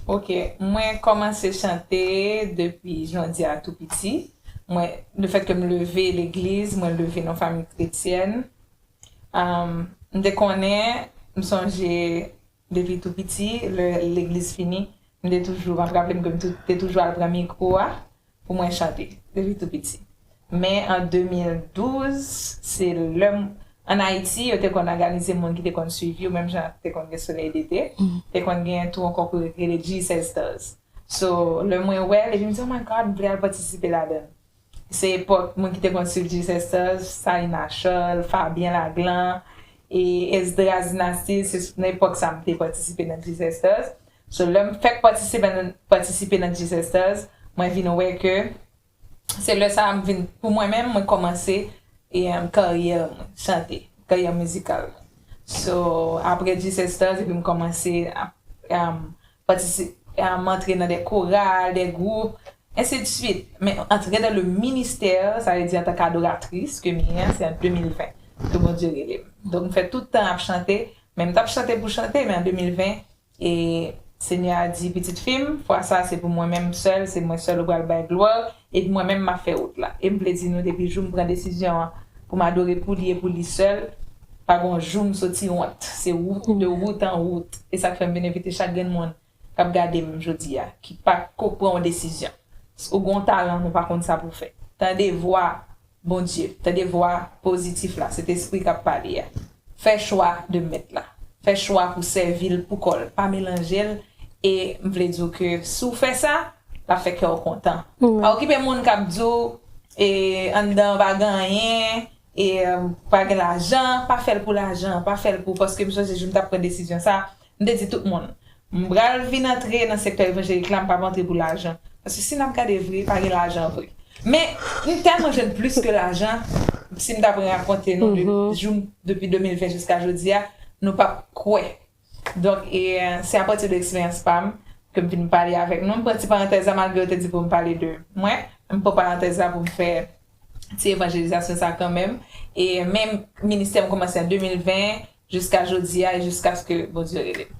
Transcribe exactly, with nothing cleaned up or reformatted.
Ok, mwen kòmanse chante depi jan w di a tou piti. Mwen, le fèt ke m leve legliz, mwen leve nan fanmi kretyèn. Um, m te konnen, m sonje depi tou piti, lè legliz fini, m te toujou, m ap raple m ke m tou- te toujou al pran mikwo a pou mwen chante depi tou piti. Men an de mil douz, se lè m, an Ayiti, yo te konn òganize moun ki te konn swiv yo, menm jan te konn gen Soleil d'été, te konn gen tou yon konkou ki rele G seize Stars. So, lè mwen wè l, epi m di, "Oh my God, m vle al patisipe ladan l." Se epòk moun ki te konn swiv G seize Stars, Salina Charles, Fabien Laglan, e Esdras Dynastie, se nan epòk sa m te patisipe nan G seize Stars. So, lè m fèk patisipe nan, patisipe nan G seize Stars, mwen vin wè ke se lè sa a m vin, pou mwen menm, mwen kòmanse e, um, karyè mwen, chante, karyè mizikal mwen. So, apre G seize Stars, epi m kòmanse ap, um, patisi- um, antre nan de koral, de gwoup, ensi de suit. Men antre dans le ministère, sa vle di antanke adoratris ke m ye a, se an de mil ven ke Bondye rele m. Donk, m fè tout tan ap chante, men m t ap chante pou chante, men an de mil ven, e Senyè a di, "Pitit fi m, fwa sa a se pou mwen menm sèl, se mwen sèl ou pral bay glwa, epi mwen menm m ap fè wout la." E m vle di nou, depi jou m pran desizyon an pou m adore pou li e pou li sèl, pa gen yon jou m soti wont. Se wout, de wout an wout. E sa k fè m vin envite chak grenn moun k ap gade m jodi a, ki pa ko pran yon desizyon. Ou gen yon talan, men w pa konn sa pou w fè. Tande vwa Bondye, tande vwa pozitif la, Sentespri k ap pale a. Fè chwa de mèt la. Fè chwa pou sèvi l pou kò l. Pa melanje l. E m vle di w ke si w fè sa, l ap fè kè w kontan. Pa okipe moun k ap di w, e, anndan pa gen anyen, e, pa gen lajan, pa fè l pou lajan, pa fè l pou, paske m sonje jou m t ap pran desizyon sa, m te di tout moun, m pral vin antre nan sektè evanjelik la, m p ap antre pou lajan. Paske si n ap gade vre, pa gen lajan vre. Men, m tèlman jwenn plis ke lajan, si m t ap rakonte nou de, jou, depi de mil ven jiska jodi a, nou p ap kwè. Donk, e, se apati de eksperyans pa m ke m vin pale avèk nou. M pran ti parantèz la, malgre yo te di pou m pale de mwen, m pran parantèz la pou m fè ti evanjelizasyon sa kanmenm. E menm ministè m kòmanse an de mil ven, jiska jodi a, e jiskaske Bondye rele m.